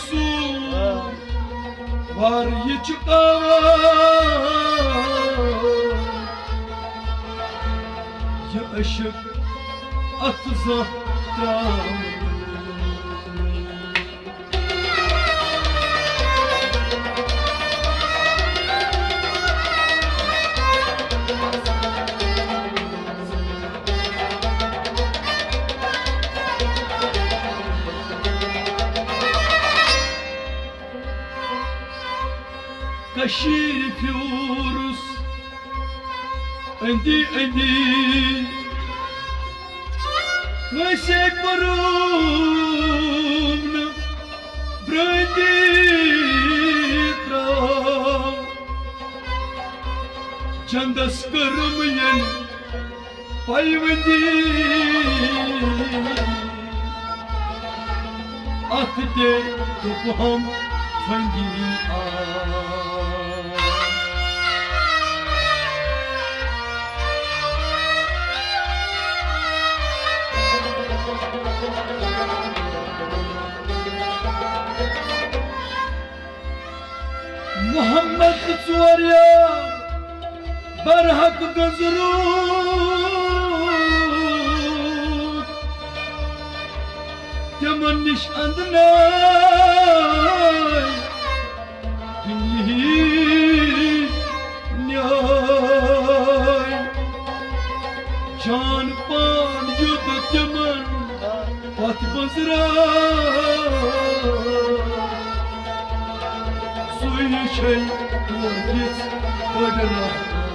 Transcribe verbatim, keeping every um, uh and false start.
سُہ وار یہِ چھُ کاوان، یہِ عشق اتھ زانٛہہ ترٛاوان۔ کٔشیٖرِ پھیوٗرُس أنٛدی أنٛدی، کٲنٛسے پٔرٕم نہٕ برٛٲنٛدی ترٛاو۔ چندس کٔرٕم ییٚلہِ پیوندی، اتھ دے دوٚپہم فنگی آ۔ محمد ژور یار برحق گنٛزروٗد، تِمن نِش اندنَے دُنیہی نیاے۔ جان پان یُد تِمن پتھ بنٛزرا، سُے چھے تور دِژ بٔڑ رحمت۔